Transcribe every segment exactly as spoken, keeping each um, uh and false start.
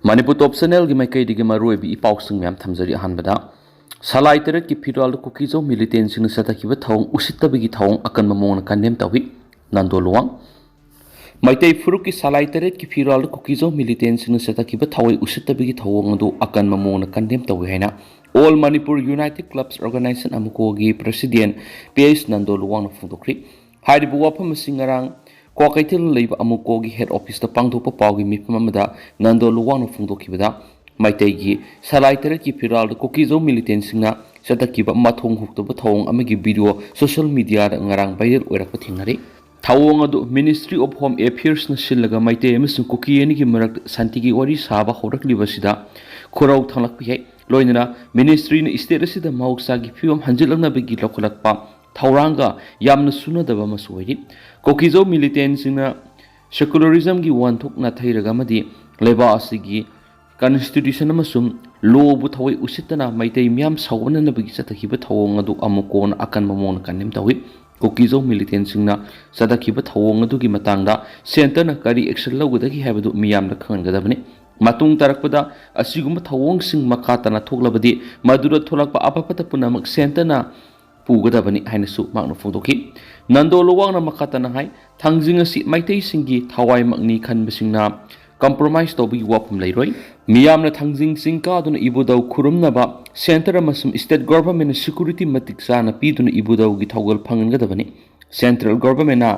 ꯃꯅꯤꯄꯨꯔ ꯇꯣꯞ ꯆꯦꯅꯦꯜꯒꯤ ꯃꯥꯏꯀꯩꯗꯒꯤ ꯃꯔꯨꯑꯣꯏꯕ ꯏ ꯄꯥꯎꯁꯤꯡ ꯃꯌꯥꯝ ꯊꯝꯖꯔꯤ꯫ ꯑꯍꯥꯟꯕꯗ, ꯁꯂꯥꯏ ꯇꯔꯦꯠꯀꯤ ꯐꯤꯔꯥꯜꯗ ꯀꯨꯀꯤꯖꯧ ꯃꯤꯂꯤꯇꯦꯟꯁꯤꯡꯅ ꯆꯠꯊꯈꯤꯕ ꯊꯧꯑꯣꯡ ꯎꯁꯤꯠꯇꯕꯒꯤ ꯊꯧꯑꯣꯡ ꯑꯀꯟꯕ ꯃꯑꯣꯡꯗ ꯀꯟꯗꯦꯝ ꯇꯧꯏ꯫ ꯅꯟꯗꯣ ꯂꯨꯋꯥꯡ꯫ ꯃꯩꯇꯩ ꯐꯨꯔꯨꯞꯀꯤ ꯁꯂꯥꯏ ꯇꯔꯦꯠꯀꯤ ꯐꯤꯔꯥꯜꯗ ꯀꯨꯀꯤꯖꯧ ꯃꯤꯂꯤꯇꯦꯟꯁꯤꯡꯅ ꯆꯠꯊꯈꯤꯕ ꯊꯧꯑꯣꯡ ꯎꯁꯤꯠꯇꯕꯒꯤ ꯊꯧꯑꯣꯡ ꯑꯗꯨ ꯑꯀꯟꯕ ꯃꯑꯣꯡꯗ ꯀꯟꯗꯦꯝ ꯇꯧꯏ ꯍꯥꯏꯅ All Manipur United Clubs Organization, ꯑꯃꯨꯀꯣꯒꯤ ꯄ꯭ꯔꯦꯁꯤꯗꯦꯟ ꯄꯤ ꯑꯩꯆ ꯅꯟꯗꯣ ꯂꯨꯋꯥꯡꯅ ꯐꯣꯡꯗꯣꯛꯈ꯭ꯔꯤ꯫ ꯍꯥꯏꯔꯤꯕ ꯋꯥꯐꯝ ꯑꯁꯤ ꯉꯔꯥꯡ ꯀ꯭ꯋꯥꯀꯩꯊꯦꯜꯗ ꯂꯩꯕ ꯑꯃꯨꯀꯣꯒꯤ ꯍꯦꯗ ꯑꯣꯐꯤꯁꯇ ꯄꯥꯡꯊꯣꯛꯄ ꯄꯥꯎꯒꯤ ꯃꯤꯐꯝ ꯑꯃꯗ ꯅꯟꯗꯣ ꯂꯨꯋꯥꯡꯅ ꯐꯣꯡꯗꯣꯛꯈꯤꯕꯗ, ꯃꯩꯇꯩꯒꯤ ꯁꯂꯥꯏ ꯇꯔꯦꯠꯀꯤ ꯐꯤꯔꯥꯜꯗ ꯀꯨꯀꯤꯖꯧ ꯃꯤꯂꯤꯇꯦꯟꯁꯤꯡꯅ ꯆꯠꯊꯈꯤꯕ ꯃꯊꯣꯡ ꯍꯨꯛꯇꯕ ꯊꯧꯑꯣꯡ ꯑꯃꯒꯤ ꯚꯤꯗꯤꯑꯣ ꯁꯣꯁꯤꯌꯦꯜ ꯃꯤꯗꯤꯌꯥꯗ ꯉꯔꯥꯡ ꯚꯥꯏꯔꯦꯜ ꯑꯣꯏꯔꯛꯄ ꯊꯦꯡꯅꯔꯤ꯫ ꯊꯧꯑꯣꯡ ꯑꯗꯨ Ministry of Home Affairsꯅ ꯁꯤꯜꯂꯒ ꯃꯩꯇꯩ ꯑꯃꯁꯨꯡ ꯀꯨꯀꯤ ꯑꯅꯤꯒꯤ ꯃꯔꯛꯇ ꯁꯥꯟꯇꯤꯒꯤ ꯋꯥꯔꯤ ꯁꯥꯕ ꯍꯧꯔꯛꯂꯤꯕ ꯑꯁꯤꯗ ꯈꯨꯔꯧ ꯊꯥꯡꯂꯛꯄ ꯌꯥꯏ꯫ ꯂꯣꯏꯅꯅ ꯃꯤꯅꯤꯁꯇ꯭ꯔꯤꯅ ꯁ꯭ꯇꯦꯠ ꯑꯁꯤꯗ ꯃꯍꯧꯁꯥꯒꯤ ꯐꯤꯕꯝ ꯍꯟꯖꯤꯜꯂꯛꯅꯕꯒꯤ ꯂꯧꯈꯠꯂꯛꯄ ꯊꯧꯔꯥꯡꯒ ꯌꯥꯝꯅ ꯆꯨꯅꯗꯕ ꯑꯃꯁꯨ ꯑꯣꯏꯔꯤ꯫ ꯀꯨꯀꯤꯖꯧ ꯃꯤꯂꯤꯇꯦꯟꯁꯤꯡꯅ ꯁꯦꯀꯨꯂꯔꯤꯖꯝꯒꯤ ꯋꯥꯍꯟꯊꯣꯛ ꯅꯥꯊꯩꯔꯒ ꯑꯃꯗꯤ ꯂꯩꯕꯥꯛ ꯑꯁꯤꯒꯤ ꯀꯟꯁꯇꯤꯇ꯭ꯌꯨꯁꯟ ꯑꯃꯁꯨꯡ ꯂꯣꯕꯨ ꯊꯑꯣꯏ ꯎꯁꯤꯠꯇꯅ ꯃꯩꯇꯩ ꯃꯤꯌꯥꯝ ꯁꯥꯎꯒꯠꯅꯅꯕꯒꯤ ꯆꯠꯊꯈꯤꯕ ꯊꯧꯑꯣꯡ ꯑꯗꯨ ꯑꯃꯨꯛ ꯀꯣꯟꯅ ꯑꯀꯟꯕ ꯃꯑꯣꯡꯗ ꯀꯟꯗꯦꯝ ꯇꯧꯏ꯫ ꯀꯨꯀꯤꯖꯧ ꯃꯤꯂꯤꯇꯦꯟꯁꯤꯡꯅ ꯆꯠꯊꯈꯤꯕ ꯊꯧꯑꯣꯡ ꯑꯗꯨꯒꯤ ꯃꯇꯥꯡꯗ ꯁꯦꯟꯇꯔꯅ ꯀꯔꯤ ꯑꯦꯛꯁꯟ ꯂꯧꯒꯗꯒꯦ ꯍꯥꯏꯕꯗꯨ ꯃꯤꯌꯥꯝꯗ ꯈꯪꯍꯟꯒꯗꯕꯅꯤ꯫ ꯃꯇꯨꯡ ꯇꯥꯔꯛꯄꯗ ꯑꯁꯤꯒꯨꯝꯕ ꯊꯧꯑꯣꯡꯁꯤꯡ ꯃꯈꯥ ꯇꯥꯅ ꯊꯣꯛꯂꯕꯗꯤ ꯃꯗꯨꯗ ꯊꯣꯛꯂꯛꯄ ꯑꯐ ꯐꯠꯇ ꯄꯨꯝꯅꯃꯛ ꯁꯦꯟꯇꯔꯅ ꯄꯨꯒꯗꯕꯅꯤ ꯍꯥꯏꯅꯁꯨ ꯃꯍꯥꯛꯅ ꯐꯣꯡꯗꯣꯛꯈꯤ꯫ ꯅꯟꯗꯣ ꯂꯨꯋꯥꯡꯅ ꯃꯈꯥ ꯇꯥꯅ ꯍꯥꯏ, ꯊꯥꯡꯖꯤꯡ ꯑꯁꯤ ꯃꯩꯇꯩꯁꯤꯡꯒꯤ ꯊꯋꯥꯏꯃꯛꯅꯤ ꯈꯟꯕꯁꯤꯡꯅ ꯀꯝꯄ꯭ꯔꯣꯃꯥꯏꯁ ꯇꯧꯕꯒꯤ ꯋꯥꯐꯝ ꯂꯩꯔꯣꯏ꯫ ꯃꯤꯌꯥꯝꯅ ꯊꯥꯡꯖꯤꯡ ꯆꯤꯡ ꯀꯥꯗꯨꯅ ꯏꯕꯨꯙꯧ ꯈꯨꯔꯨꯝꯅꯕ ꯁꯦꯟꯇꯔ ꯑꯃꯁꯨꯡ ꯁ꯭ꯇꯦꯠ ꯒꯣꯚꯔꯟꯃꯦꯟꯠꯅ ꯁꯦꯀ꯭ꯌꯨꯔꯤꯇꯤ ꯃꯇꯤꯛ ꯆꯥꯅ ꯄꯤꯗꯨꯅ ꯏꯕꯨꯙꯧꯒꯤ ꯊꯧꯒꯜ ꯐꯪꯍꯟꯒꯗꯕꯅꯤ꯫ ꯁꯦꯟꯇ꯭ꯔꯦꯜ ꯒꯣꯚꯔꯟꯃꯦꯟꯠꯅ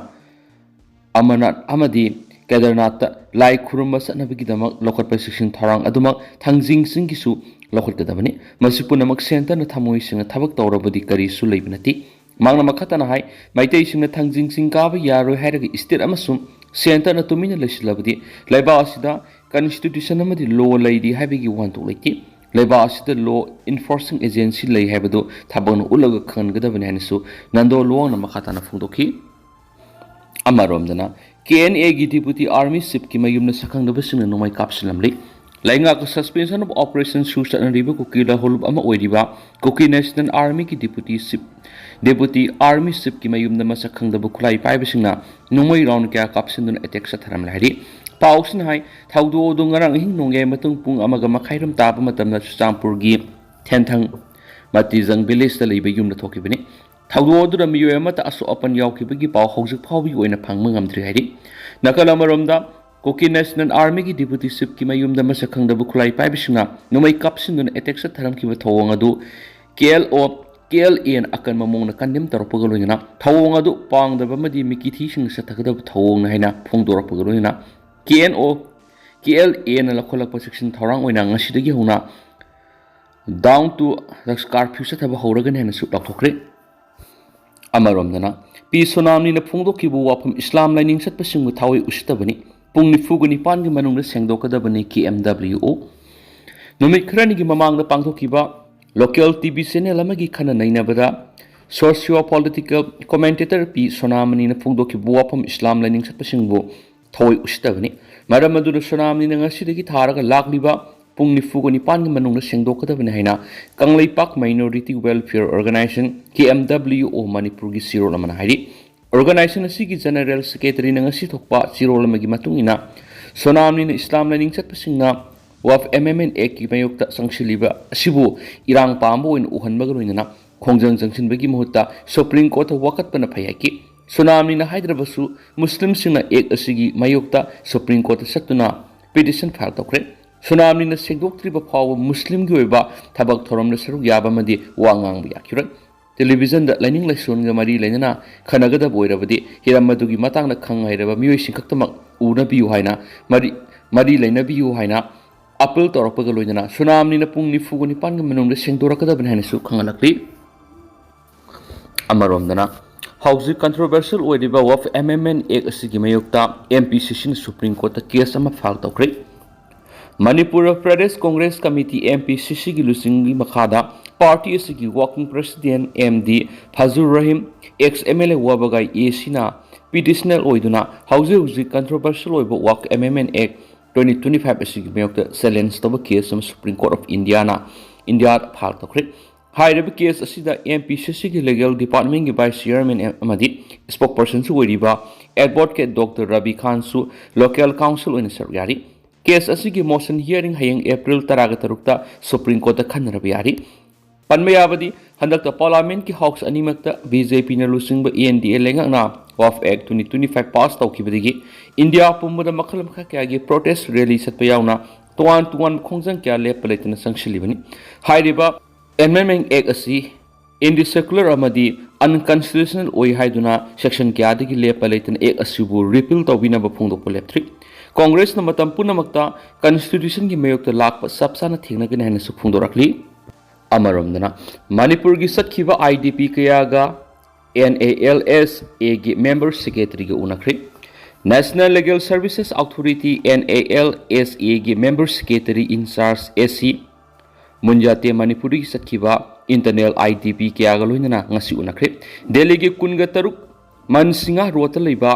ꯑꯃꯔꯅꯥꯊ ꯑꯃꯗꯤ ꯀꯦꯗꯔꯅꯥꯊꯇ ꯂꯥꯏ ꯈꯨꯔꯨꯝꯕ ꯆꯠꯅꯕꯒꯤꯗꯃꯛ ꯂꯧꯈꯠꯄ ꯆꯦꯛꯁꯤꯟ ꯊꯧꯔꯥꯡ ꯑꯗꯨꯃꯛ ꯊꯥꯡꯖꯤꯡ ꯆꯤꯡꯒꯤꯁꯨ ꯂꯧꯈꯠꯀꯗꯕꯅꯤ꯫ ꯃꯁꯤ ꯄꯨꯝꯅꯃꯛ ꯁꯦꯟꯇꯔꯅ ꯊꯃꯣꯏ ꯁꯦꯡꯅ ꯊꯕꯛ ꯇꯧꯔꯕꯗꯤ ꯀꯔꯤꯁꯨ ꯂꯩꯕ ꯅꯠꯇꯦ꯫ ꯃꯍꯥꯛꯅ ꯃꯈꯥ ꯇꯥꯅ ꯍꯥꯏ, ꯃꯩꯇꯩꯁꯤꯡꯅ ꯊꯥꯡꯖꯤꯡ ꯆꯤꯡ ꯀꯥꯕ ꯌꯥꯔꯣꯏ ꯍꯥꯏꯔꯒ ꯁ꯭ꯇꯦꯠ ꯑꯃꯁꯨꯡ ꯁꯦꯟꯇꯔꯅ ꯇꯨꯃꯤꯟꯅ ꯂꯩꯁꯤꯜꯂꯕꯗꯤ ꯂꯩꯕꯥꯛ ꯑꯁꯤꯗ ꯀꯟꯁꯇꯤꯇ꯭ꯌꯨꯁꯟ ꯑꯃꯗꯤ ꯂꯣ ꯂꯩꯔꯤ ꯍꯥꯏꯕꯒꯤ ꯋꯥꯍꯟꯊꯣꯛ ꯂꯩꯇꯦ꯫ ꯂꯩꯕꯥꯛ ꯑꯁꯤꯗ ꯂꯣ ꯏꯟꯐꯣꯔꯁꯤꯡ ꯑꯦꯖꯦꯟꯁꯤ ꯂꯩ ꯍꯥꯏꯕꯗꯨ ꯊꯕꯛꯅ ꯎꯠꯂꯒ ꯈꯪꯍꯟꯒꯗꯕꯅꯤ ꯍꯥꯏꯅꯁꯨ ꯅꯟꯗꯣ ꯂꯨꯋꯥꯡꯅ ꯃꯈꯥ ꯇꯥꯅ ꯐꯣꯡꯗꯣꯛꯈꯤ꯫ ꯑꯃꯔꯣꯝꯗꯅ, ꯀꯦ ꯑꯦꯟ ꯑꯦꯒꯤ ꯗꯤꯄꯨꯇꯤ ꯑꯥꯔꯃꯤ ꯆꯤꯐꯀꯤ ꯃꯌꯨꯝꯗ ꯁꯛꯈꯪꯗꯕꯁꯤꯡꯅ ꯅꯣꯡꯃꯩ ꯀꯥꯞꯁꯤꯜꯂꯝꯂꯤ꯫ ꯂꯩꯉꯥꯛꯀ ꯁꯁꯄꯦꯟꯁꯟ ꯑꯣꯐ ꯑꯣꯄꯔꯦꯁꯟ ꯁꯨ ꯆꯠꯅꯔꯤꯕ ꯀꯨꯀꯤ ꯂꯍꯣꯜꯂꯨꯞ ꯑꯃ ꯑꯣꯏꯔꯤꯕ ꯀꯨꯀꯤ ꯅꯦꯁꯅꯦꯜ ꯑꯥꯔꯃꯤꯒꯤ ꯗꯤꯄꯨꯇꯤ ꯆꯤꯐ, ꯗꯤꯄꯨꯇꯤ ꯑꯥꯔꯃꯤ ꯆꯤꯐꯀꯤ ꯃꯌꯨꯝꯗ ꯃꯁꯛ ꯈꯪꯗꯕ ꯈꯨꯠꯂꯥꯏ ꯄꯥꯏꯕꯁꯤꯡꯅ ꯅꯣꯡꯃꯩ ꯔꯥꯎꯟ ꯀꯌꯥ ꯀꯥꯞꯁꯤꯟꯗꯨꯅ ꯑꯦꯇꯦꯛ ꯆꯠꯊꯔꯝꯂꯦ ꯍꯥꯏꯔꯤ꯫ ꯄꯥꯎꯁꯤꯅ ꯍꯥꯏ, ꯊꯧꯗꯣꯛ ꯑꯗꯨ ꯉꯔꯥꯡ ꯑꯍꯤꯡ ꯅꯣꯡꯌꯥꯏ ꯃꯇꯨꯡ ꯄꯨꯡ ꯑꯃꯒ ꯃꯈꯥꯏ ꯔꯣꯝ ꯇꯥꯕ ꯃꯇꯝꯗ ꯆꯨꯔꯆꯥꯟꯄꯨꯔꯒꯤ ꯊꯦꯟꯊꯪ ꯃꯇꯤꯖꯪ ꯚꯤꯂꯦꯖꯇ ꯂꯩꯕ ꯌꯨꯝꯗ ꯊꯣꯛꯈꯤꯕꯅꯤ꯫ ꯊꯧꯗꯣꯛ ꯑꯗꯨꯗ ꯃꯤꯑꯣꯏ ꯑꯃꯠꯇ ꯑꯁꯣꯛ ꯑꯄꯟ ꯌꯥꯎꯈꯤꯕꯒꯤ ꯄꯥꯎ ꯍꯧꯖꯤꯛ ꯐꯥꯎꯕꯒꯤ ꯑꯣꯏꯅ ꯐꯪꯕ ꯉꯝꯗ꯭ꯔꯤ ꯍꯥꯏꯔꯤ꯫ ꯅꯥꯀꯜ ꯑꯃꯔꯣꯝꯗ, ꯀꯨꯀꯤ ꯅꯦꯁꯅꯦꯜ ꯑꯥꯔꯃꯤꯒꯤ ꯗꯤꯄꯨꯇꯤ ꯆꯤꯐꯀꯤ ꯃꯌꯨꯝꯗ ꯃꯁꯛ ꯈꯪꯗꯕ ꯈꯨꯠꯂꯥꯏ ꯄꯥꯏꯕꯁꯤꯡꯅ ꯅꯣꯡꯃꯩ ꯀꯥꯞꯁꯤꯟꯗꯨꯅ ꯑꯦꯇꯦꯛ ꯆꯠꯊꯔꯝꯈꯤꯕ ꯊꯧꯑꯣꯡ ꯑꯗꯨ ꯀꯦ ꯑꯦꯜ ꯑꯣ, ꯀꯦ ꯑꯦꯜ ꯑꯦꯅ ꯑꯀꯟꯕ ꯃꯑꯣꯡꯗ ꯀꯟꯗꯦꯝ ꯇꯧꯔꯛꯄꯒ ꯂꯣꯏꯅꯅ ꯊꯧꯑꯣꯡ ꯑꯗꯨ ꯄꯥꯡꯗꯕ ꯑꯃꯗꯤ ꯃꯤꯀꯤꯊꯤꯁꯤꯡꯅ ꯆꯠꯊꯒꯗꯕ ꯊꯧꯑꯣꯡꯅꯤ ꯍꯥꯏꯅ ꯐꯣꯡꯗꯣꯔꯛꯄꯒ ꯂꯣꯏꯅꯅ ꯀꯦ ꯑꯦꯟ ꯑꯣ, ꯀꯦ ꯑꯦꯜ ꯑꯦꯅ ꯂꯧꯈꯠꯂꯛꯄ ꯆꯦꯛꯁꯤꯟ ꯊꯧꯔꯥꯡ ꯑꯣꯏꯅ ꯉꯁꯤꯗꯒꯤ ꯍꯧꯅ down to ꯀꯥꯔꯐ꯭ꯌꯨ ꯆꯠꯊꯕ ꯍꯧꯔꯒꯅꯤ ꯍꯥꯏꯅꯁꯨ ꯂꯥꯎꯊꯣꯛꯈ꯭ꯔꯦ꯫ ꯑꯃꯔꯣꯝꯗꯅ, ꯄꯤ ꯁꯣꯅꯥꯝꯅꯤꯅ ꯐꯣꯡꯗꯣꯛꯈꯤꯕ ꯋꯥꯐꯝ ꯏꯁꯂꯥꯝ ꯂꯥꯏꯅꯤꯡ ꯆꯠꯄꯁꯤꯡꯕꯨ ꯊꯥꯑꯣꯏ ꯎꯁꯤꯠꯇꯕꯅꯤ, ꯄꯨꯡ ꯅꯤꯐꯨꯒ ꯅꯤꯄꯥꯟꯒꯤ ꯃꯅꯨꯡꯗ ꯁꯦꯡꯗꯣꯛꯀꯗꯕꯅꯤ ꯀꯦ ꯑꯦꯝ ꯗꯕ꯭ꯂꯤꯎ ꯑꯣ꯫ ꯅꯨꯃꯤꯠ ꯈꯔꯅꯤꯒꯤ ꯃꯃꯥꯡꯗ ꯄꯥꯡꯊꯣꯛꯈꯤꯕ local ꯇꯤ ꯚꯤ channel ꯑꯃꯒꯤ ꯈꯟꯅ ꯅꯩꯅꯕꯗ socio political commentator ꯄꯤ ꯁꯣꯅꯥꯃꯅꯤꯅ ꯐꯣꯡꯗꯣꯛꯈꯤꯕ ꯋꯥꯐꯝ ꯏꯁꯂꯥꯝ ꯂꯥꯏꯅꯤꯡ ꯆꯠꯄꯁꯤꯡꯕꯨ ꯊꯑꯣꯏ ꯎꯁꯤꯠꯇꯕꯅꯤ꯫ ꯃꯔꯝ ꯑꯗꯨꯅ ꯁꯣꯅꯥꯃꯅꯤꯅ ꯉꯁꯤꯗꯒꯤ ꯊꯥꯔꯒ ꯂꯥꯛꯂꯤꯕ ꯄꯨꯡ ꯅꯤꯐꯨꯒ ꯅꯤꯄꯥꯟꯒꯤ ꯃꯅꯨꯡꯗ ꯁꯦꯡꯗꯣꯛꯀꯗꯕꯅꯤ ꯍꯥꯏꯅ ꯀꯪꯂꯩꯄꯥꯛ Minority Welfare Organization, ꯀꯦ ꯑꯦꯝ ꯗꯕ꯭ꯂꯤꯎ ꯑꯣ, ꯃꯅꯤꯄꯨꯔꯒꯤ ꯆꯦꯔꯣꯜ ꯑꯃꯅ ꯍꯥꯏꯔꯤ꯫ Organization ꯑꯁꯤꯒꯤ General Secretaryꯅ ꯉꯁꯤ ꯊꯣꯛꯄ ꯆꯦꯔꯣꯜ ꯑꯃꯒꯤ ꯃꯇꯨꯡ ꯏꯟꯅ, ꯁꯣꯅꯥꯃꯅꯤꯅ ꯏꯁꯂꯥꯝ ꯂꯥꯏꯅꯤꯡ ꯆꯠꯄꯁꯤꯡꯅ ꯋꯥꯐ ꯑꯦꯃꯦꯟꯃꯦꯟ ꯑꯦꯛꯀꯤ ꯃꯥꯌꯣꯛꯇ ꯆꯪꯁꯤꯜꯂꯤꯕ ꯑꯁꯤꯕꯨ ꯏꯔꯥꯡ ꯄꯥꯝꯕ ꯑꯣꯏꯅ ꯎꯍꯟꯕꯒ ꯂꯣꯏꯅꯅ ꯈꯣꯡꯖꯪ ꯆꯪꯁꯤꯟꯕꯒꯤ ꯃꯍꯨꯠꯇ ꯁꯨꯄ꯭ꯔꯤꯝ ꯀꯣꯔꯠꯇ ꯋꯥꯀꯠꯄꯅ ꯐꯩ ꯍꯥꯏꯈꯤ꯫ ꯁꯣꯅꯥꯃꯅꯤꯅ ꯍꯥꯏꯗ꯭ꯔꯕꯁꯨ, ꯃꯨꯁꯂꯤꯝꯁꯤꯡꯅ ꯑꯦꯛ ꯑꯁꯤꯒꯤ ꯃꯥꯌꯣꯛꯇ ꯁꯨꯄ꯭ꯔꯤꯝ ꯀꯣꯔꯠꯇ ꯆꯠꯇꯨꯅ ꯄꯤꯇꯤꯁꯟ ꯐꯥꯏꯜ ꯇꯧꯈ꯭ꯔꯦ꯫ ꯁꯣꯅꯥꯃꯅꯤꯅ ꯁꯦꯡꯗꯣꯛꯇ꯭ꯔꯤꯕ ꯐꯥꯎꯕ ꯃꯨꯁꯂꯤꯝꯒꯤ ꯑꯣꯏꯕ ꯊꯕꯛ ꯊꯧꯔꯝꯗ ꯁꯔꯨꯛ ꯌꯥꯕ ꯑꯃꯗꯤ ꯋꯥ ꯉꯥꯡꯕ ꯌꯥꯈꯤꯔꯣꯏ꯫ ꯇꯦꯂꯤꯚꯤꯖꯟꯗ ꯂꯥꯏꯅꯤꯡ ꯂꯥꯏꯁꯣꯟꯒ ꯃꯔꯤ ꯂꯩꯅꯅ ꯈꯟꯅꯒꯗꯕ ꯑꯣꯏꯔꯕꯗꯤ, ꯍꯤꯔꯝ ꯑꯗꯨꯒꯤ ꯃꯇꯥꯡꯗ ꯈꯪ ꯍꯩꯔꯕ ꯃꯤꯑꯣꯏꯁꯤꯡ ꯈꯛꯇꯃꯛ ꯎꯅꯕꯤꯌꯨ ꯍꯥꯏꯅ, ꯃꯔꯤ, ꯃꯔꯤ ꯂꯩꯅꯕꯤꯌꯨ ꯍꯥꯏꯅ ꯑꯥꯄꯤꯜ ꯇꯧꯔꯛꯄꯒ ꯂꯣꯏꯅꯅ ꯁꯣꯅꯥꯃꯅꯤꯅ ꯄꯨꯡ ꯅꯤꯐꯨꯒ ꯅꯤꯄꯥꯟꯒꯤ ꯃꯅꯨꯡꯗ ꯁꯦꯡꯗꯣꯔꯛꯀꯗꯕꯅꯤ ꯍꯥꯏꯅꯁꯨ ꯈꯪꯍꯜꯂꯛꯂꯤ꯫ ꯑꯃꯔꯣꯝꯗꯅ, ꯍꯧꯖꯤꯛ controversial ꯑꯣꯏꯔꯤꯕ ꯋꯥꯐ ꯑꯦꯃꯦꯟꯃꯦꯟ ꯑꯦꯛ ꯑꯁꯤꯒꯤ ꯃꯥꯌꯣꯛꯇ ꯑꯦꯝ ꯄꯤ ꯁꯤ ꯁꯤꯅ ꯁꯨꯄ꯭ꯔꯤꯝ ꯀꯣꯔꯠꯇ ꯀꯦꯁ ꯑꯃ ꯐꯥꯏꯜ ꯇꯧꯈ꯭ꯔꯦ꯫ Manipur Pradesh congress committee, M P C ꯁꯤꯒꯤ ꯂꯨꯆꯤꯡꯒꯤ ꯃꯈꯥꯗ ꯄꯥꯔꯇꯤ ꯑꯁꯤꯒꯤ working president M D Fazur Rahim, ex M L A ꯋꯥꯕꯒꯥꯏ ꯑꯦ ꯁꯤꯅ ꯄꯤꯇꯤꯁꯅꯔ ꯑꯣꯏꯗꯨꯅ ꯍꯧꯖꯤꯛ ꯍꯧꯖꯤꯛ controversial ꯑꯣꯏꯕ ꯋꯥꯐ ꯑꯦꯃꯦꯟꯃꯦꯟ ꯑꯦꯛ twenty twenty-five ꯑꯁꯤꯒꯤ ꯃꯥꯌꯣꯛꯇ ꯆꯦꯂꯦꯟꯖ ꯇꯧꯕ ꯀꯦꯁ ꯑꯃ ꯁꯨꯄ꯭ꯔꯤꯝ ꯀꯣꯔꯠ ꯑꯣꯐ ꯏꯟꯗꯤꯌꯥꯅ, ꯏꯟꯗꯤꯌꯥꯗ ꯐꯥꯏꯜ ꯇꯧꯈ꯭ꯔꯦ꯫ ꯍꯥꯏꯔꯤꯕ ꯀꯦꯁ ꯑꯁꯤꯗ ꯑꯦꯝ ꯄꯤ ꯁꯤ ꯁꯤꯒꯤ ꯂꯤꯒꯦꯜ ꯗꯤꯄꯥꯔꯠꯃꯦꯟꯒꯤ ꯚꯥꯏꯁ ꯆꯤꯌꯔꯃꯦꯟ ꯑꯃꯗꯤ ꯁ꯭ꯄꯣꯛꯄꯔꯁꯟꯁꯨ ꯑꯣꯏꯔꯤꯕ ꯑꯦꯗꯚꯣꯀꯦꯠ ꯗꯣꯛꯇꯔ ꯔꯕꯤ ꯈꯥꯟꯁꯨ ꯂꯣꯀꯦꯜ ꯀꯥꯎꯟꯁꯤꯜ ꯑꯣꯏꯅ ꯁꯔꯨꯛ ꯌꯥꯔꯤ꯫ ꯀꯦꯁ ꯑꯁꯤꯒꯤ ꯃꯣꯁꯟ ꯍꯤꯌꯔꯤꯡ ꯍꯌꯦꯡ ꯑꯦꯄ꯭ꯔꯤꯜ ꯇꯔꯥꯒ ꯇꯔꯨꯛꯇ ꯁꯨꯄ꯭ꯔꯤꯝ ꯀꯣꯔꯠꯇ ꯈꯟꯅꯔꯕ ꯌꯥꯔꯤ꯫ ꯄꯟꯕ ꯌꯥꯕꯗꯤ, ꯍꯟꯗꯛꯇ ꯄꯥꯔꯂꯥꯃꯦꯟꯠꯀꯤ ꯍꯥꯎꯁ ꯑꯅꯤꯃꯛꯇ ꯕꯤ ꯖꯦ ꯄꯤꯅ ꯂꯨꯆꯤꯡꯕ ꯑꯦꯟ ꯗꯤ ꯑꯦ ꯂꯩꯉꯥꯛꯅ Waqf act twenty twenty five pass ꯇꯧꯈꯤꯕꯗꯒꯤ ꯏꯟꯗꯤꯌꯥ ꯄꯨꯝꯕꯗ ꯃꯈꯜ ꯃꯈꯥ ꯀꯌꯥꯒꯤ ꯄ꯭ꯔꯣꯇꯦꯁ ꯔꯦꯂꯤ ꯆꯠꯄ ꯌꯥꯎꯅ ꯇꯣꯉꯥꯟ ꯇꯣꯉꯥꯟꯕ ꯈꯣꯡꯖꯪ ꯀꯌꯥ ꯂꯦꯞꯄ ꯂꯩꯇꯅ ꯆꯪꯁꯤꯜꯂꯤꯕꯅꯤ꯫ ꯍꯥꯏꯔꯤꯕ ꯑꯦꯃꯦꯟꯗꯃꯦꯟꯠ ꯑꯦꯛ ꯑꯁꯤ ꯏꯟꯗꯤꯁꯦꯀꯨꯂꯔ ꯑꯃꯗꯤ ꯑꯟꯀꯟꯁꯇꯤꯇ꯭ꯌꯨꯁꯅꯦꯜ ꯑꯣꯏ ꯍꯥꯏꯗꯨꯅ ꯁꯦꯛꯁꯟ ꯀꯌꯥꯗꯒꯤ ꯂꯦꯞꯄ ꯂꯩꯇꯅ ꯑꯦꯛ ꯑꯁꯤꯕꯨ ꯔꯤꯄꯤꯜ ꯇꯧꯕꯤꯅꯕ ꯐꯣꯡꯗꯣꯛꯄ ꯂꯦꯞꯇ꯭ꯔꯤ꯫ ꯀꯣꯡꯒ꯭ꯔꯦꯁꯅ ꯃꯇꯝ ꯄꯨꯝꯅꯃꯛꯇ ꯀꯟꯁꯇꯤꯇ꯭ꯌꯨꯁꯟꯒꯤ ꯃꯥꯌꯣꯛꯇ ꯂꯥꯛꯄ ꯆꯞ ꯆꯥꯅ ꯊꯦꯡꯅꯒꯅꯤ ꯍꯥꯏꯅꯁꯨ ꯐꯣꯡꯗꯣꯔꯛꯂꯤ꯫ ꯑꯃꯔꯣꯝꯗꯅ, ꯃꯅꯤꯄꯨꯔꯒꯤ ꯆꯠꯈꯤꯕ ꯑꯥꯏ ꯗꯤ ꯄꯤ ꯀꯌꯥꯒ ꯑꯦꯟ ꯑꯦ ꯑꯦꯜ ꯑꯦꯁ ꯑꯦꯒꯤ ꯃꯦꯝꯕꯔ ꯁꯦꯀ꯭ꯔꯦꯇꯔꯤꯒ ꯎꯅꯈ꯭ꯔꯦ꯫ National legal services authority, N A L S ꯑꯦꯒꯤ ꯃꯦꯝꯕꯔ ꯁꯦꯀ꯭ꯔꯦꯇꯔꯤ ꯏꯟꯆꯥꯔꯖ ꯑꯦ ꯁꯤ ꯃꯨꯟꯖꯥꯇꯦ ꯃꯅꯤꯄꯨꯔꯗꯒꯤ ꯆꯠꯈꯤꯕ ꯏꯟꯇꯔꯅꯦꯜ ꯑꯥꯏ ꯗꯤ ꯄꯤ ꯀꯌꯥꯒ ꯂꯣꯏꯅꯅ ꯉꯁꯤ ꯎꯅꯈ꯭ꯔꯦ꯫ ꯗꯦꯜꯂꯤꯒꯤ ꯀꯨꯟꯒ ꯇꯔꯨꯛ ꯃꯟꯁꯤꯡꯍ ꯔꯣꯗꯇ ꯂꯩꯕ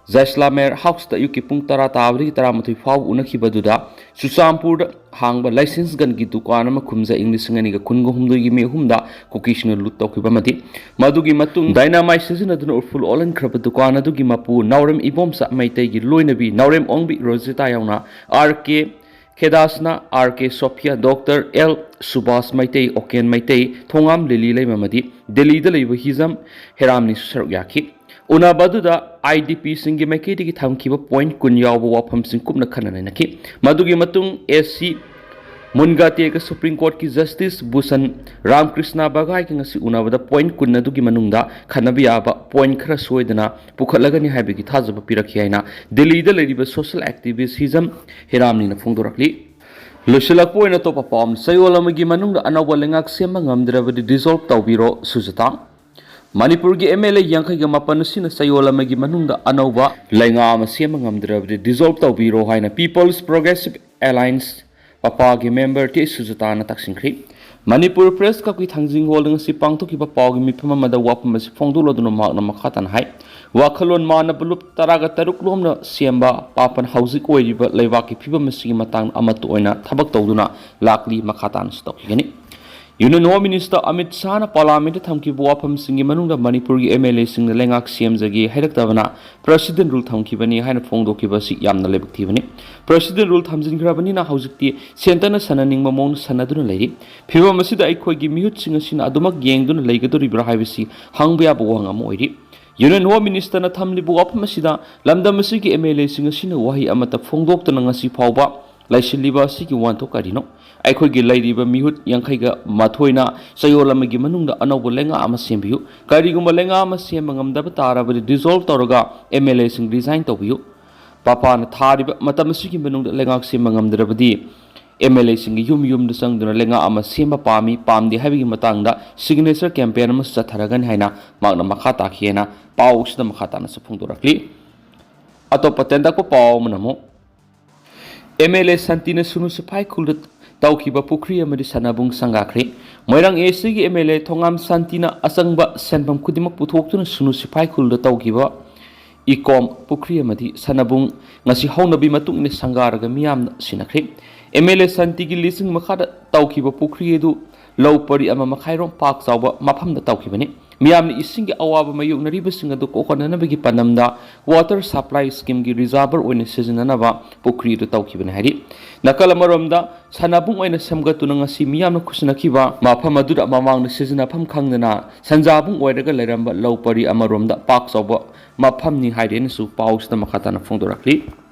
ꯖꯥꯏꯁꯂꯥꯃꯦꯔ ꯍꯥꯎꯁꯇ ꯑꯌꯨꯛꯀꯤ ꯄꯨꯡ ꯇꯔꯥ ꯇꯥꯕꯗꯒꯤ ꯇꯔꯥꯃꯥꯊꯣꯏ ꯐꯥꯎꯕ ꯎꯅꯈꯤꯕꯗꯨꯗ, ꯆꯨꯔꯆꯥꯟꯄꯨꯔꯗ ꯍꯥꯡꯕ ꯂꯥꯏꯁꯦꯟꯁ ꯒꯟꯒꯤ ꯗꯨꯀꯥꯟ ꯑꯃ ꯀꯨꯝꯖꯥ ꯏꯪ ꯂꯤꯁꯤꯡ ꯑꯅꯤꯒ ꯀꯨꯟꯒ ꯍꯨꯝꯗꯣꯏꯒꯤ ꯃꯦ ꯑꯍꯨꯝꯗ ꯀꯨꯀꯤꯁꯤꯡꯅ ꯂꯨꯠ ꯇꯧꯈꯤꯕ ꯑꯃꯗꯤ ꯃꯗꯨꯒꯤ ꯃꯇꯨꯡ ꯗꯥꯏꯅꯥꯃꯥꯏꯠ ꯁꯤꯖꯤꯟꯅꯗꯨꯅ ꯎꯔꯐꯨꯜ ꯑꯣꯜꯍꯟꯈ꯭ꯔꯕ ꯗꯨꯀꯥꯟ ꯑꯗꯨꯒꯤ ꯃꯄꯨ ꯅꯥꯎꯔꯦꯝ ꯏꯕꯣꯝꯆꯥ ꯃꯩꯇꯩꯒꯤ ꯂꯣꯏꯅꯕꯤ ꯅꯥꯎꯔꯦꯝ ꯑꯣꯡꯕꯤ ꯔꯣꯖꯤꯇꯥ ꯌꯥꯎꯅ ꯑꯥꯔ ꯀꯦ ꯈꯦꯗꯥꯁꯅ, ꯑꯥꯔ ꯀꯦ ꯁꯣꯐꯤꯌꯥ, ꯗꯣꯛꯇꯔ ꯑꯦꯜ ꯁꯨꯕꯥꯁ ꯃꯩꯇꯩ, ꯑꯣꯀꯦꯟ ꯃꯩꯇꯩ, ꯊꯣꯉꯥꯝ ꯂꯤꯂꯤ ꯂꯩꯃ ꯑꯃꯗꯤ ꯗꯦꯜꯂꯤꯗ ꯂꯩꯕ ꯍꯤꯖꯝ ꯍꯦꯔꯥꯝꯅꯤꯁꯨ ꯁꯔꯨꯛ ꯌꯥꯈꯤ꯫ ꯎꯅꯕ ꯑꯗꯨꯗ ꯑꯥꯏ ꯗꯤ ꯄꯤꯁꯤꯡꯒꯤ ꯃꯥꯏꯀꯩꯗꯒꯤ ꯊꯝꯈꯤꯕ ꯄꯣꯏꯟꯠ ꯀꯨꯟ ꯌꯥꯎꯕ ꯋꯥꯐꯝꯁꯤꯡ ꯀꯨꯞꯅ ꯈꯟꯅ ꯅꯩꯅꯈꯤ꯫ ꯃꯗꯨꯒꯤ ꯃꯇꯨꯡ ꯑꯦ ꯁꯤ ꯃꯨꯟꯒꯥꯇꯦꯒ ꯁꯨꯄ꯭ꯔꯤꯝ ꯀꯣꯔꯠꯀꯤ ꯖꯁꯇꯤꯁ ꯚꯨꯁꯟ ꯔꯥꯝꯀ꯭ꯔꯤꯁꯅ ꯕꯒꯥꯏꯒ ꯉꯁꯤ ꯎꯅꯕꯗ ꯄꯣꯏꯟꯠ ꯀꯨꯟ ꯑꯗꯨꯒꯤ ꯃꯅꯨꯡꯗ ꯈꯟꯅꯕ ꯌꯥꯕ ꯄꯣꯏꯟꯠ ꯈꯔ ꯁꯣꯏꯗꯅ ꯄꯨꯈꯠꯂꯒꯅꯤ ꯍꯥꯏꯕꯒꯤ ꯊꯥꯖꯕ ꯄꯤꯔꯛꯈꯤ ꯍꯥꯏꯅ ꯗꯦꯜꯂꯤꯗ ꯂꯩꯔꯤꯕ ꯁꯣꯁꯤꯌꯦꯜ ꯑꯦꯛꯇꯤꯚꯤꯁ꯭ꯠ ꯍꯤꯖꯝ ꯍꯦꯔꯥꯝꯅꯤꯅ ꯐꯣꯡꯗꯣꯔꯛꯂꯤ꯫ ꯂꯣꯏꯁꯤꯜꯂꯛꯄ ꯑꯣꯏꯅ ꯑꯇꯣꯞꯄ ꯄꯥꯎ ꯑꯃ, ꯆꯌꯣꯜ ꯑꯃꯒꯤ ꯃꯅꯨꯡꯗ ꯑꯅꯧꯕ ꯂꯩꯉꯥꯛ ꯁꯦꯝꯕ ꯉꯝꯗ꯭ꯔꯕꯗꯤ ꯗꯤꯖꯣꯜꯕ ꯇꯧꯕꯤꯔꯣ, ꯁꯨꯖꯇꯥ꯫ ꯃꯅꯤꯄꯨꯔꯒꯤ ꯑꯦꯝ ꯑꯦꯜ ꯑꯦ ꯌꯥꯡꯈꯩꯒ ꯃꯥꯄꯟ ꯑꯁꯤꯅ ꯆꯌꯣꯜ ꯑꯃꯒꯤ ꯃꯅꯨꯡꯗ ꯑꯅꯧꯕ ꯂꯩꯉꯥꯛ ꯑꯃ ꯁꯦꯝꯕ ꯉꯝꯗ꯭ꯔꯕꯗꯤ ꯗꯤꯖꯣꯜꯕ ꯇꯧꯕꯤꯔꯣ ꯍꯥꯏꯅ ꯄꯤꯄꯜꯁ ꯄ꯭ꯔꯣꯒ꯭ꯔꯦꯁꯤꯚ ꯑꯦꯂꯥꯏꯟꯁ, ꯄꯄꯥꯒꯤ ꯃꯦꯝꯕꯔ ꯇꯦ ꯁꯨꯖꯇꯥꯅ ꯇꯛꯁꯤꯟꯈ꯭ꯔꯤ꯫ ꯃꯅꯤꯄꯨꯔ ꯄ꯭ꯔꯦꯁ ꯀ꯭ꯂꯕꯀꯤ ꯊꯥꯡꯖꯤꯡ ꯍꯣꯜꯗ ꯉꯁꯤ ꯄꯥꯡꯊꯣꯛꯈꯤꯕ ꯄꯥꯎꯒꯤ ꯃꯤꯐꯝ ꯑꯃꯗ ꯋꯥꯐꯝ ꯑꯁꯤ ꯐꯣꯡꯗꯣꯛꯂꯗꯨꯅ ꯃꯍꯥꯛꯅ ꯃꯈꯥ ꯇꯥꯅ ꯍꯥꯏ, ꯋꯥꯈꯜꯂꯣꯟ ꯃꯥꯟꯅꯕ ꯂꯨꯞ ꯇꯔꯥꯒ ꯇꯔꯨꯛ ꯂꯣꯝꯅ ꯁꯦꯝꯕ ꯄꯥꯄꯟ ꯍꯧꯖꯤꯛ ꯑꯣꯏꯔꯤꯕ ꯂꯩꯕꯥꯛꯀꯤ ꯐꯤꯕꯝ ꯑꯁꯤꯒꯤ ꯃꯇꯥꯡꯗ ꯑꯃꯠꯇ ꯑꯣꯏꯅ ꯊꯕꯛ ꯇꯧꯗꯨꯅ ꯂꯥꯛꯂꯤ꯫ ꯃꯈꯥ ꯇꯥꯅꯁꯨ ꯇꯧꯈꯤꯒꯅꯤ꯫ Union Home Minister Amit Shahꯅ Parliamentꯇ ꯊꯝꯈꯤꯕ ꯋꯥꯐꯝꯁꯤꯡꯒꯤ ꯃꯅꯨꯡꯗ ꯃꯅꯤꯄꯨꯔꯒꯤ MLAꯁꯤꯡꯅ ꯂꯩꯉꯥꯛ ꯁꯦꯝꯖꯒꯦ ꯍꯥꯏꯔꯛꯇꯕꯅ President Rule ꯊꯝꯈꯤꯕꯅꯤ ꯍꯥꯏꯅ ꯐꯣꯡꯗꯣꯛꯈꯤꯕ ꯑꯁꯤ ꯌꯥꯝꯅ ꯂꯥꯏꯕꯛ ꯊꯤꯕꯅꯤ꯫ President Rule ꯊꯝꯖꯤꯟꯈ꯭ꯔꯕꯅꯤꯅ ꯍꯧꯖꯤꯛꯇꯤ centreꯅ ꯁꯥꯟꯅꯅꯤꯡꯕ ꯃꯑꯣꯡꯗ ꯁꯥꯟꯅꯗꯨꯅ ꯂꯩꯔꯤ꯫ ꯐꯤꯕꯝ ꯑꯁꯤꯗ ꯑꯩꯈꯣꯏꯒꯤ ꯃꯤꯍꯨꯠꯁꯤꯡ ꯑꯁꯤꯅ ꯑꯗꯨꯃꯛ ꯌꯦꯡꯗꯨꯅ ꯂꯩꯒꯗꯧꯔꯤꯕ꯭ꯔꯥ ꯍꯥꯏꯕꯁꯤ ꯍꯪꯕ ꯌꯥꯕ ꯋꯥꯍꯪ ꯑꯃ ꯑꯣꯏꯔꯤ꯫ Union Home Ministerꯅ ꯊꯝꯂꯤꯕ ꯋꯥꯐꯝ ꯑꯁꯤꯗ ꯂꯝꯗꯝ ꯑꯁꯤꯒꯤ MLAꯁꯤꯡ ꯑꯁꯤꯅ ꯋꯥꯍꯩ ꯑꯃꯠꯇ ꯐꯣꯡꯗꯣꯛꯇꯅ ꯉꯁꯤ ꯐꯥꯎꯕ ꯂꯩꯁꯤꯜꯂꯤꯕ ꯑꯁꯤꯒꯤ ꯋꯥꯍꯟꯊꯣꯛ ꯀꯔꯤꯅꯣ? ꯑꯩꯈꯣꯏꯒꯤ ꯂꯩꯔꯤꯕ ꯃꯤꯍꯨꯠ ꯌꯥꯡꯈꯩꯒ ꯃꯥꯊꯣꯏꯅ ꯆꯌꯣꯜ ꯑꯃꯒꯤ ꯃꯅꯨꯡꯗ ꯑꯅꯧꯕ ꯂꯩꯉꯥꯛ ꯑꯃ ꯁꯦꯝꯕꯤꯌꯨ꯫ ꯀꯔꯤꯒꯨꯝꯕ ꯂꯩꯉꯥꯛ ꯑꯃ ꯁꯦꯝꯕ ꯉꯝꯗꯕ ꯇꯥꯔꯕꯗꯤ dissolve ꯇꯧꯔꯒ MLAꯁꯤꯡ resign ꯇꯧꯕꯤꯌꯨ꯫ ꯄꯥꯄꯥꯅ ꯊꯥꯔꯤꯕ ꯃꯇꯝ ꯑꯁꯤꯒꯤ ꯃꯅꯨꯡꯗ ꯂꯩꯉꯥꯛ ꯁꯦꯝꯕ ꯉꯝꯗ꯭ꯔꯕꯗꯤ MLAꯁꯤꯡꯒꯤ ꯌꯨꯝ ꯌꯨꯝꯗ ꯆꯪꯗꯨꯅ ꯂꯩꯉꯥꯛ ꯑꯃ ꯁꯦꯝꯕ ꯄꯥꯝꯃꯤ, ꯄꯥꯝꯗꯦ ꯍꯥꯏꯕꯒꯤ ꯃꯇꯥꯡꯗ signature campaign ꯑꯃꯁꯨ ꯆꯠꯊꯔꯒꯅꯤ ꯍꯥꯏꯅ ꯃꯍꯥꯛꯅ ꯃꯈꯥ ꯇꯥꯈꯤ ꯍꯥꯏꯅ ꯄꯥꯎꯁꯤꯗ ꯃꯈꯥ ꯇꯥꯅꯁꯨ ꯐꯣꯡꯗꯣꯔꯛꯂꯤ꯫ ꯑꯇꯣꯞꯄ ꯇꯦꯟꯇꯛꯄ ꯄꯥꯎ ꯑꯃꯅ ꯑꯃꯨꯛ MLA ꯁꯥꯟꯇꯤꯅ ꯁꯨꯅꯨ ꯁꯤꯐꯥꯏ ꯈꯨꯜꯗ ꯇꯧꯈꯤꯕ ꯄꯨꯈ꯭ꯔꯤ ꯑꯃꯗꯤ ꯁꯥꯟꯅꯕꯨꯡ ꯁꯪꯒꯥꯈ꯭ꯔꯦ꯫ ꯃꯣꯏꯔꯥꯡ ACꯒꯤ MLA ꯊꯣꯉꯥꯝ ꯁꯥꯟꯇꯤꯅ ꯑꯆꯪꯕ ꯁꯦꯟꯐꯝ ꯈꯨꯗꯤꯡꯃꯛ ꯄꯨꯊꯣꯛꯇꯨꯅ ꯁꯨꯅꯨ ꯁꯤꯐꯥꯏ ꯈꯨꯜꯗ ꯇꯧꯈꯤꯕ ꯏꯀꯣꯝ ꯄꯨꯈ꯭ꯔꯤ ꯑꯃꯗꯤ ꯁꯥꯟꯅꯕꯨꯡ ꯉꯁꯤ ꯍꯧꯅꯕꯤ ꯃꯇꯨꯡ ꯏꯟꯅ ꯁꯪꯒꯥꯔꯒ ꯃꯤꯌꯥꯝꯅ ꯁꯤꯟꯅꯈ꯭ꯔꯦ꯫ MLA ꯁꯥꯟꯇꯤꯒꯤ ꯂꯤꯁꯤꯡ ꯃꯈꯥꯗ ꯇꯧꯈꯤꯕ ꯄꯨꯈ꯭ꯔꯤ ꯑꯗꯨ ꯂꯧ ꯄꯔꯤ ꯑꯃ ꯃꯈꯥꯏꯔꯣꯝ ꯄꯥꯛ ꯆꯥꯎꯕ ꯃꯐꯝꯗ ꯇꯧꯈꯤꯕꯅꯤ꯫ ꯃꯤꯌꯥꯝꯅ ꯏꯁꯤꯡꯒꯤ ꯑꯋꯥꯕ ꯃꯥꯌꯣꯛꯅꯔꯤꯕꯁꯤꯡ ꯑꯗꯨ ꯀꯣꯛꯍꯟꯅꯅꯕꯒꯤ ꯄꯥꯟꯗꯝꯗ water supply schemeꯒꯤ reservoir ꯑꯣꯏꯅ ꯁꯤꯖꯤꯟꯅꯅꯕ ꯄꯨꯈ꯭ꯔꯤ ꯑꯗꯨ ꯇꯧꯈꯤꯕꯅꯤ ꯍꯥꯏꯔꯤ꯫ ꯅꯥꯀꯜ ꯑꯃꯔꯣꯝꯗ ꯁꯥꯟꯅꯕꯨꯡ ꯑꯣꯏꯅ ꯁꯦꯝꯒꯠꯇꯨꯅ ꯉꯁꯤ ꯃꯤꯌꯥꯝꯅ ꯈꯨꯠꯁꯤꯟꯅꯈꯤꯕ ꯃꯐꯝ ꯑꯗꯨꯗ ꯃꯃꯥꯡꯗ ꯁꯤꯖꯤꯟꯅꯐꯝ ꯈꯪꯗꯅ ꯁꯟꯖꯥꯕꯨꯡ ꯑꯣꯏꯔꯒ ꯂꯩꯔꯝꯕ ꯂꯧ ꯄꯔꯤ ꯑꯃꯔꯣꯝꯗ ꯄꯥꯛ ꯆꯥꯎꯕ ꯃꯐꯝꯅꯤ ꯍꯥꯏꯔꯦꯅꯁꯨ ꯄꯥꯎꯁꯤꯗ ꯃꯈꯥ ꯇꯥꯅ ꯐꯣꯡꯗꯣꯔꯛꯂꯤ꯫